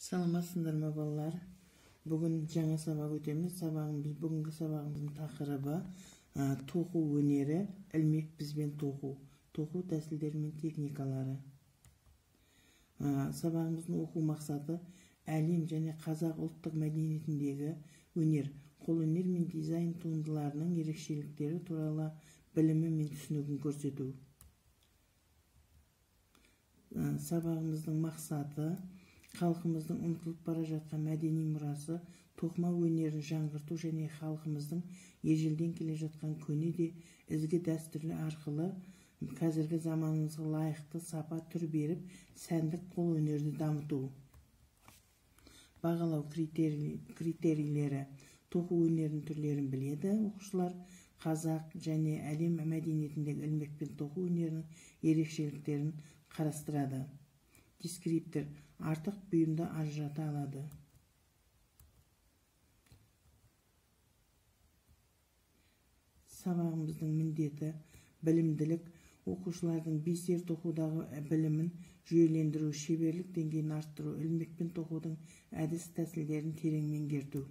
Саламатсыңдар ма, балалар? Бүгін жаңа сабақ өтеміз. Сабағымыз, бүгінгі сабағымыздың тақырыбы тоқу өнері, ілмек бізбен тоқу, тоқу тәсілдері мен техникалары. Сабағымыздың оқу мақсаты: әлем және қазақ ұлттық мәдениетіндегі өнер, қолөнер мен дизайн туындыларының ерекшеліктері туралы білімі мен түсінігін көрсету. Сабағымыздың мақсаты: халқымыздың ұмытылып бара жатқан мәдени мұрасы тоқыма өнерін жаңғырту және халқымыздың ежелден келе жатқан көне де ізгі дәстүрлі арқылы қазіргі заманымызға лайықты сапа түр беріп, сәндік қол өнерді дамыту. Бағалау критерийлері: тоқу өнерінің түрлерін біледі оқушылар, қазақ және әлем мәдениетіндегі ілмекпен тоқу өнерінің ерекшеліктерін қарастырады. Дескриптор: артық бұйымды ажырата алады. Сабағымыздың міндеті: білімділік, оқушылардың бисер тоқудағы білімін жүйелендіру, шеберлік деңгейін арттыру, ілмекпен тоқудың әдіс тәсілдерін терең меңгерту.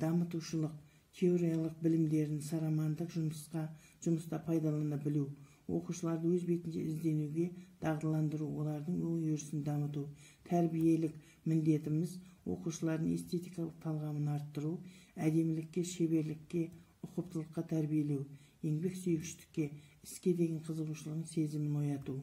Дамытушылық, теориялық білімдерін сарамандық жұмыста пайдалана білу, оқушыларды өз бетінше ізденуге дағдыландыру, олардың ой өрісін дамыту. Тәрбиелік міндетіміз: оқушылардың эстетикалық талғамын арттыру, әдемілікке, шеберлікке, ұқыптылыққа тәрбиелеу, еңбек сүйгіштікке, іске деген қызығушылығын сезімін ояту.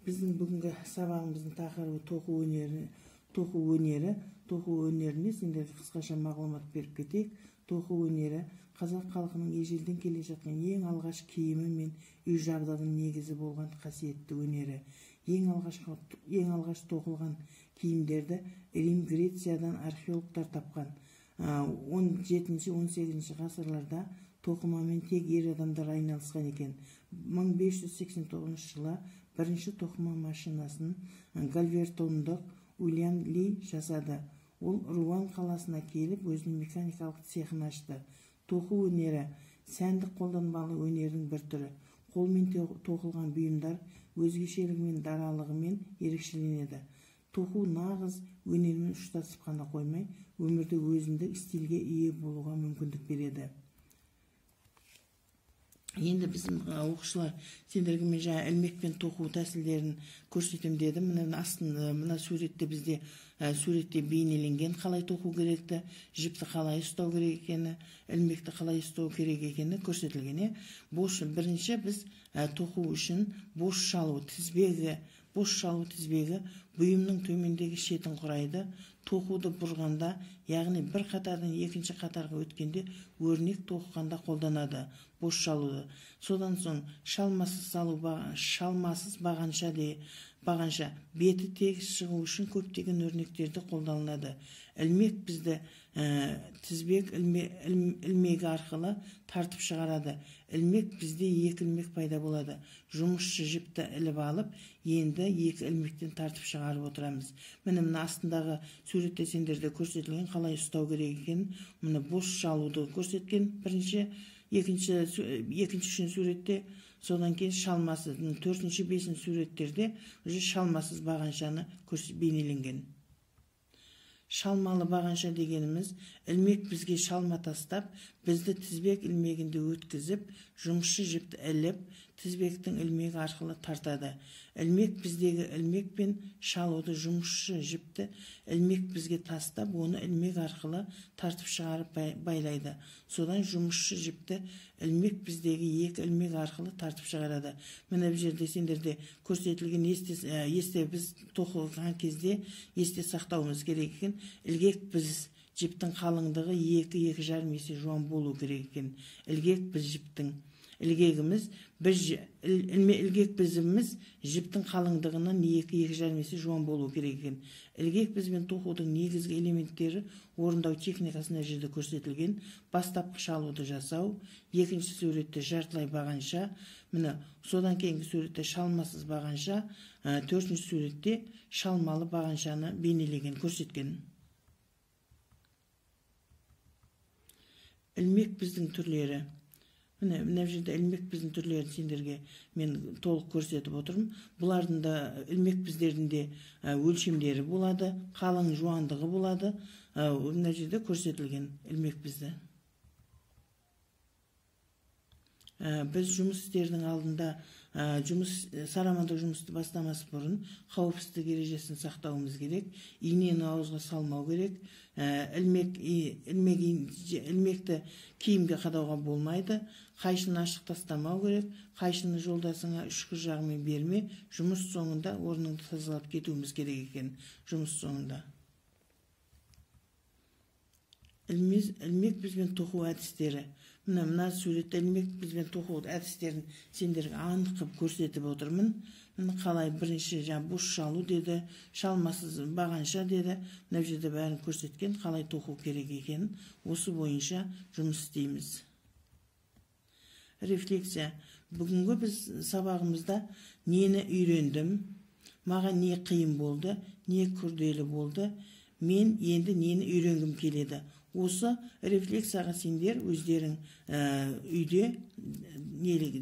Біздің бүгінгі сабағымыздың тақырыбы тоқу өнері. Тоқу өнері, тоқу өнеріне сендерге қысқаша мағлұмат беріп кетейік. Тоқу өнері қазақ халқының ежелден келе жатқан ең алғаш киімі мен үй жабдығының негізі болған қасиетті өнері. Ең алғаш тоқылған киімдерді Рим, Грециядан археологтар тапқан. 17-18 ғасырларда тоқымамен тек ер адамдар айналысқан екен. 1589 жылы бірінші тоқыма машинасын гальвертондық Уильям Ли жасады. Ол Руан қаласына келіп, өзінің механикалық цехын ашты. Тоқу өнері сәндік қолданбалы өнердің бір түрі. Қолмен тоқылған бұйымдар өзгешелігімен, даралығымен ерекшеленеді. Тоқу нағыз өнермен ұштасып қана қоймай, өмірде өзіндік стильге ие болуға мүмкіндік береді. Енді біздің оқушылар, сендерге мен жаңа ілмекпен тоқу тәсілдерін көрсетем дедім. Мына астында, мына суретте бізде суретте бейнеленген қалай тоқу керекті, жіпті қалай ұстау керек екені, ілмекті қалай ұстау керек екені көрсетілген. Бос, бірінші біз тоқу үшін бос шалу тізбегі, бос шалу тізбегі бұйымның төмендегі шетін құрайды. Тоқуды бұрғанда, яғни бір қатардан екінші қатарға өткенде өрнек тоқығанда қолданады бос шалуды. Содан соң шалмасыз салу, шалмасыз бағанша де, бағанша беті тегіс шығу үшін көптеген өрнектерді қолданылады. Ілмек бізді тізбек ілмегі арқылы тартып шығарады. Ілмек бізде екі ілмек пайда болады. Жұмысшы жіпті іліп алып, енді екі ілмектен тартып шығарып отырамыз. Міне, мына астындағы суретте сендерде көрсетілген қалай ұстау керек екенін, міне бос шалуды көрсеткен бірінші, екінші, үшінші суретте, содан кейін шалмасыз, төртінші, бесінші суреттерде уже шалмасыз бағаншаны бейнеленген. Шалмалы бағанша дегеніміз ілмек бізге шалма тастап, бізді тізбек ілмегінде өткізіп, жұмысшы жіпті іліп, тізбектің ілмегі арқылы тартады. Ілмек біздегі ілмек пен шалуды жұмысшы жіпті ілмек бізге тастап, оны ілмек арқылы тартып шығарып байлайды. Содан жұмысшы жіпті ілмек біздегі екі ілмек арқылы тартып шығарады. Міне, бұл жерде сендерде көрсетілген есте біз тоқыған кезде есте сақтауымыз керек екен. Ілгек біз жіптің қалыңдығы 2-2,5 есе жуан болу керек екен. Ілгек біз жіптің ілгегіміз біз ілгек бізіміз жіптің қалыңдығынан 2-2,5 есе жуан болу керек екен. Ілгек бізбен тоқудың негізгі элементтері орындау техникасына жерде көрсетілген. Бастапқы шалуды жасау, екінші суретте жартылай бағанша, міне содан кейінгі суретте шалмасыз бағанша, төртінші суретте шалмалы бағаншаны бейнелеген, көрсеткен. Ілмек біздің түрлері. Міне, мына жерде ілмек біздің түрлерін сендерге мен толық көрсетіп отырмын. Бұлардың да ілмек біздердің де өлшемдері болады, қалың жуандығы болады. Мына жерде көрсетілген ілмек бізді. Біз жұмыс істердің алдында сарамандық жұмысты бастамас бұрын қауіпсіздік ережесін сақтауымыз керек. Инені ауызға салмау керек. Ілмекті киімге қадауға болмайды. Қайшыны ашық тастамау керек. Қайшыны жолдасыңа үшкір жағымен берме. Жұмыс соңында орныңды тазалап кетуіміз керек екен. Жұмыс соңында. Ілмек бізбен тоқу әдістері. Мына суретте ілмек бізбен тоқу әдістерін сендерге анық қылып көрсетіп отырмын. Міне қалай бірінші жаңа бос шалу деді, шалмасыз бағанша деді. Мына жерде бәрін көрсеткен, қалай тоқу керек екенін. Осы бойынша жұмыс істейміз. Рефлексия. Бүгінгі біз сабағымызда нені үйрендім, маған не қиын болды, не күрделі болды, мен енді нені үйренгім келеді. Осы рефлексияға сендер өздерің үйде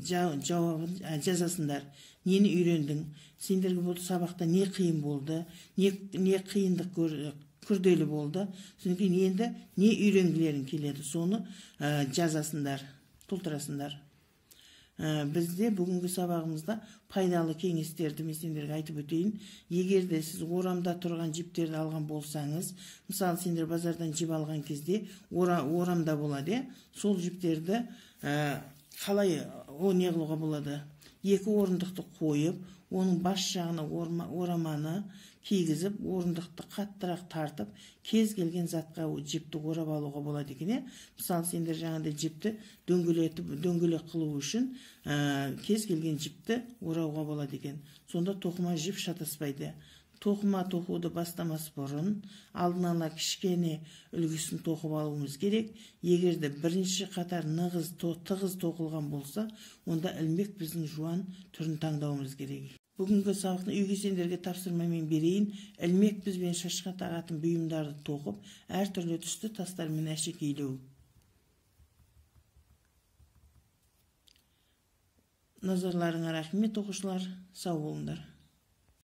жауабын жазасыңдар. Нені үйрендің? Сендерге бұл сабақта не қиын болды, не қиындық күрделі болды. Содан кейін енді не үйренгілерің келеді, соны жазасыңдар, толтырасыңдар. Бізде бүгінгі сабағымызда пайдалы кеңестерді мен сендерге айтып өтейін. Егер де сіз орамда тұрған жіптерді алған болсаңыз, мысалы сендер базардан жіп алған кезде орамда болады, сол жіптерді қалай не қылуға болады? Екі орындықты қойып, оның бас жағына ораманы кигізіп, орындықты қаттырақ тартып, кез келген затқа жіпті орап алуға болады екен. Мысалы, сендер жаңағыдай жіпті дөңгелетіп, дөңгелек қылу үшін кез келген жіпті орауға болады екен. Сонда тоқыма жіп шатаспайды. Тоқыма тоқуды бастамас бұрын алдын ала кішкене үлгісін тоқып алуымыз керек. Егер де бірінші қатар нығыз, тығыз тоқылған болса, онда ілмек біздің жуан түрін таңдауымыз керек. Бүгінгі сабақтың үйге сендерге тапсырмамен берейін. Ілмек бізбен шашқа тағатын бұйымдарды тоқып, әртүрлі түсті тастармен әшекейлеу. Назарларыңа рахмет, оқушылар. Сау болыңдар.